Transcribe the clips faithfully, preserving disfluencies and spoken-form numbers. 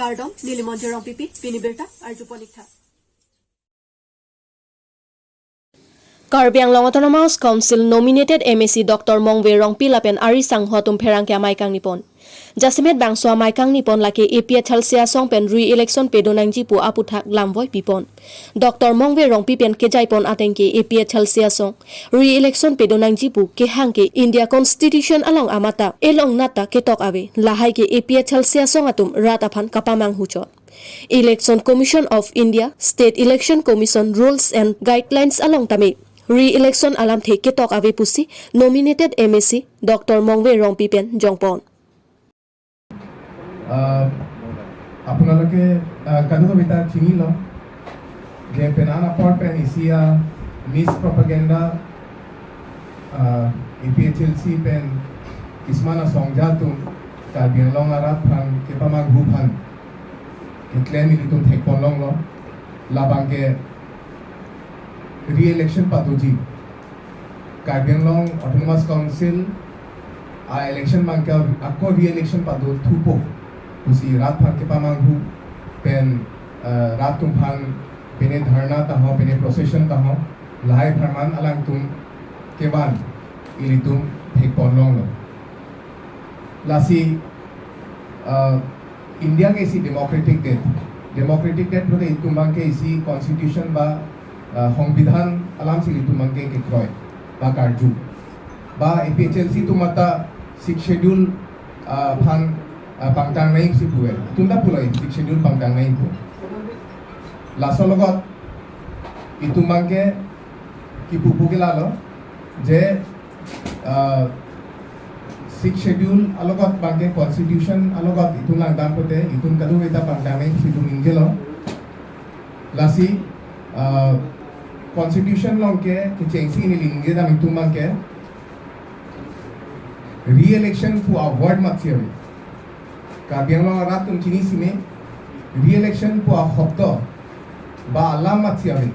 Kardom, neli Monjir Rongpipi, pini birta arjupon ik tha. Karbi Anglong Autonomous Council nominated M A C Doctor Mongve Rongpi lapen ari sangho atum pherangke amei kangni pon. Jasemet bangso amei kangni pon lake A P H L C asong pen re-election pado nangji pu aputhak lamvoi pipon. Doctor Mongve Rongpi pen kejai pon ateng ke A P H L C asong re-election pado nangji pu kehang ke India Constitution along amata elong nata ketok ave, lahai ke A P H L C asong atum rat aphan kapamanghu chot. Election Commission of India, State Election Commission rules and guidelines along tame re-election alamthe ketok ave pusi nominated M A C Doctor Mongve Rongpi pen jongpon. আহ, আপোনালোকে, আহ, কাদু কবিতা চিনি ল, যে pennant upper pen ইচিয়া মিছ প্ৰপাগেণ্ডা, আহ, A P H L চি পেন কিছুমান আ সংজাতুম কাৰ্বি আংলং আৰাত ফান কেপামাং হু ফান কেকলেন ইলিতুম থেক পনলং ল, লাবাংকে ৰি-ইলেকশ্যন পাতুজি। Karbi Anglong Autonomous Council a-election abangke ako re-election pado thupo pusi rat aphan kepamanghu pen, eh, rat atum aphan pene dharna taho, pene procession taho, lahai apharman alangtum kevan ilitum thek ponlonglo. Lasi, eh, India ke isi democratic det. Democratic det pulote itum abangke isi constitution ba, ah, songbidhan alamsi itum abangke kekroi ba karju. Ba A P H L C atum mata Sixth Schedule, ah, aphan, ah, pangtang nangji pusi puve. Itum ta pulo Sixth Schedule pangtang nangji pu. Laso alogot itum abangke kipu pu ke lalo je, ah, Sixth Schedule alogot abangke constitution alogot itum langdam pulote itum kadokave ta pangtang nangji itum ningjelo. Lasi, ah, constitution along ke kechengsi neli ningjedam itum abangke re-election pu a-word matsi ave. Karbi Anglong arat atum chinisi me, re-election pu ahobdo ba alam matsi ave.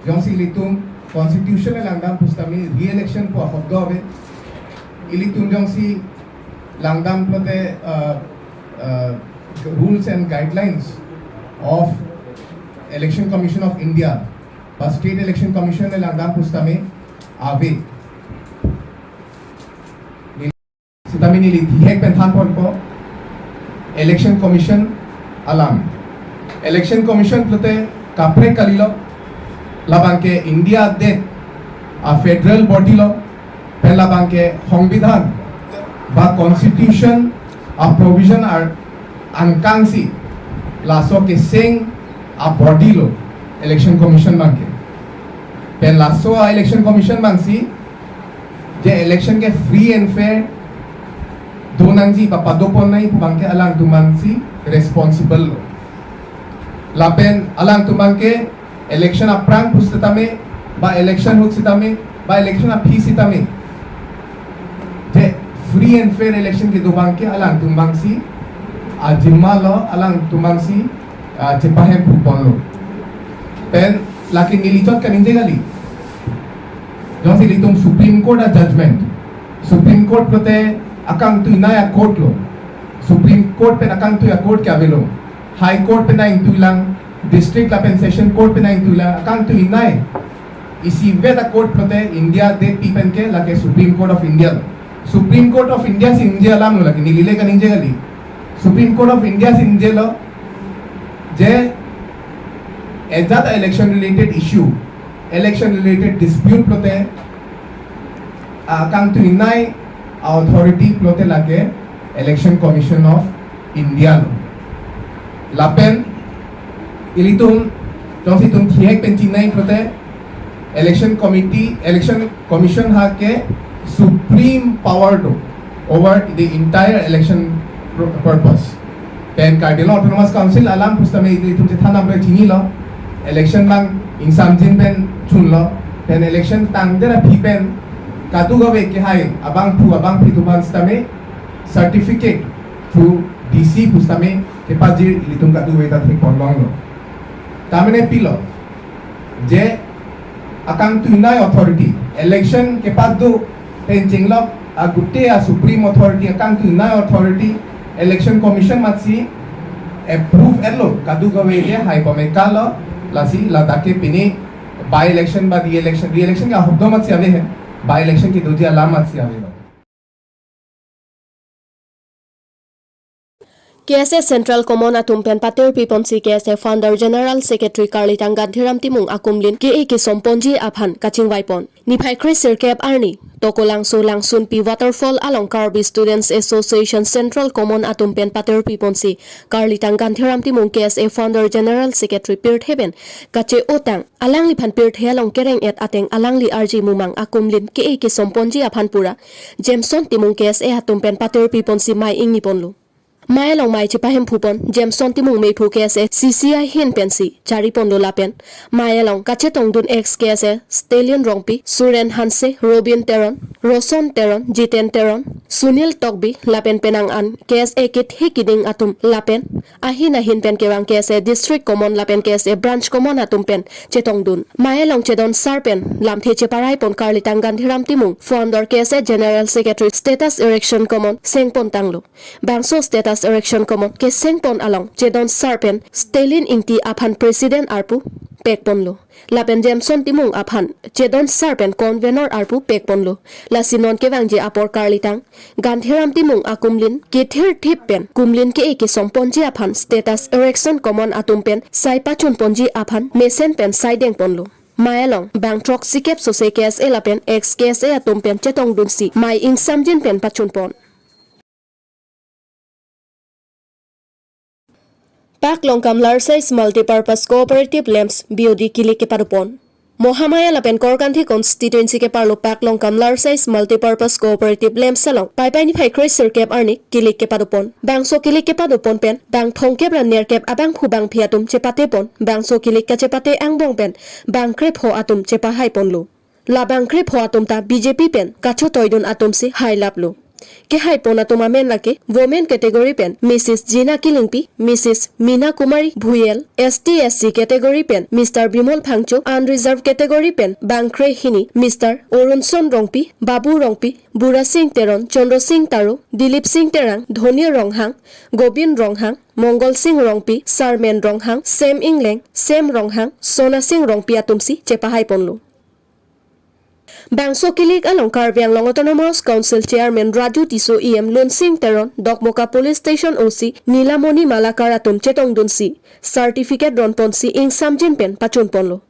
Jongsi ilitum constitution langdam pusitame re-election pu ahobdo ave. Ilitum jongsi langdam pulote, uh, uh, rules and guidelines of Election Commission of India ba State Election Commission langdam pusitame ave. Sitame neli thihek pen than ponpo, Election Commission alam. Election Commission pulote kaprek kalilo, labangke India det a-federal body lo, pen labangke songbidhan ba constitution a-provision ar angkangsi laso keseng a-body lo Election Commission abangke. Pen laso a-Election Commission abangsi je election ke free and fair do nangji ba pado pon nangji pu abangke alangtum abangsi responsible lo. Lapen alangtum abangke election aphrang pusitame ba election ahut sitame ba election aphi sitame je free and fair election kedo abangke alangtum abangsi ajima lo, alangtum abangsi ah, chepahem pu ponlo. Pen lake neli chot kaningje kali. Jongsi ilitum Supreme Court a-judgment, Supreme Court pulote akangtui nei a-court lo. Supreme Court pen akangtui a-court ke avelo. High Court pen ingtui lang, District lapen Session Court pen ingtui lang, akangtui nei isivet a-court pulote India det pi pen ke lake Supreme Court of India lo. Supreme Court of India si ningje alam lo lake, neli le kaningje kali. Supreme Court of India si ningjelo je ajat election related issue, election related dispute pulote akangtui nei a-authority pulote lake Election Commission of India lo. Lapen ilitum jongsi itum thihek pen chinine pulote Election Committee, Election Commission ha ke supreme power do over the entire election pur-, purpose. Pen Karbi Anglong Autonomous Council alam pusitame ilitum chethan nangpo, chinilo. Election abang ingsamjin pen chunlo. Pen election tangdet aphi pen kadokave kehai abangphu abangphi atum aphan sitame certificate through D C pusitame kepajir ilitum kadokave ta thek ponlonglo. Tamene pilo je akangtui nei authority, election kepado pen chenglok agute a-supreme authority, akangtui nei authority Election Commission matsi Approve etlo, kadokave ke hai pame kalo, lasi ladak ke pini by election ba re-election, re-election ke ahokdom amatsi ave he, by election kedoji alam amatsi avelo. K S A Central Command atum pen patirpi ponsi K S A Founder General Secretary Karlitang Gandhiram Timung akumlin ke-e kesom ponji aphan kachingvai pon. Niphai kre sirkep arni, Tokolangso Langsunpi Waterfall along Karbi Students Association Central Command atum pen patirpi ponsi Karlitang Gandhiram Timung K S A Founder General Secretary pirthe pen kache-otang, alangliphan pirthe along kereng-et ateng alangli arji mumang akumlin ke-e kesom ponji aphan pura Jameson Timung K S A atum pen patirpi ponsi mei ingni ponlo. Mei along mei chepahemphu pon Jameson Timung meiphu K S A C C I ahin pensi chari ponlo lapen mei along kachetongdun ex K S A Stalin Rongpi, Suren Hanse, Robin Teron, Roson Teron, Jiten Teron, Sunil Tokbi lapen penang an K S A kethe kiding atum lapen ahin ahin pen kevang K S A District Command lapen K S A Branch Command atum pen chetongdun. Mei along chedon sar pen lamthe cheparai pon Karlitang Gandhiram Timung, Founder K S A General Secretary Status Erection Command seng pon tanglo. Bangso Status Erection Command keseng pon along chedon sar pen Stalin Ingti aphan President arpu pek ponlo. Lapen Jameson Timung aphan chedon sar pen Convenor arpu pek ponlo. Lasi non kevangji apor Karlitang Gandhiram Timung akumlin kethirthip pen kumlin ke-e kesom ponji aphan Status Erection Command atum pen sai pachun ponji aphan mesen pen sai deng ponlo. Mei along bang throksikep sose K S A lapen ex K S A atum pen chetongdunsi mei ingsamjin pen pachun pon. Pak Longkam Large Size Multipurpose Cooperative Lamps B O D kilik kepado pon. Mohamaya lapen Korkanthi constituency keparlo Pak Longkam Large Size Multipurpose Cooperative Lamps along Paipai niphai kre sirkep arni kilik kepado pon. Bangso kilik kepado pon pen bang thomkep ra nerkep abangphu bangphi atum chepate pon. Bangso kilik kachepate angbong pen bang krepho atum chepahai ponlo. La bang krepho atum ta B J P pen kachotoidun atumsi hailaplo. Kehai pon atum amen lake Women category pen Missus Jina Killingpi, Missus Mina Kumari Bhuyel, S T S C category pen Mister Bimol Phangcho, Unreserved category pen bang kre hini Mister Orunson Rongpi, Babu Rongpi, Bura Sing Teron, Chandra Sing Taro, Dilip Sing Terang, Dhoni Ronghang, Gobin Ronghang, Mongol Sing Rongpi, Sarmen Ronghang, Sem Ingleng, Sem Ronghang, Sona Sing Rongpi atumsi chepahai ponlo. Bangso kilik along Karbi Anglong Autonomous Council Chairman Raju Tisso, E M Lunsing Teron, Dokmoka Police Station O C Nilamoni Malakar atum chetongdunsi certificate ron ponsi ingsamjin pen pachun ponlo.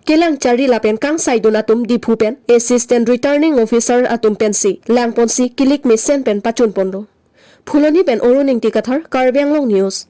Kelang charli lapen kangsaidun atum Diphu pen Assistant Returning Officer atum pensi lang ponsi kilik mesen pen pachun ponlo. Phuloni pen Arun Ingti Kathar, Karbi Anglong News.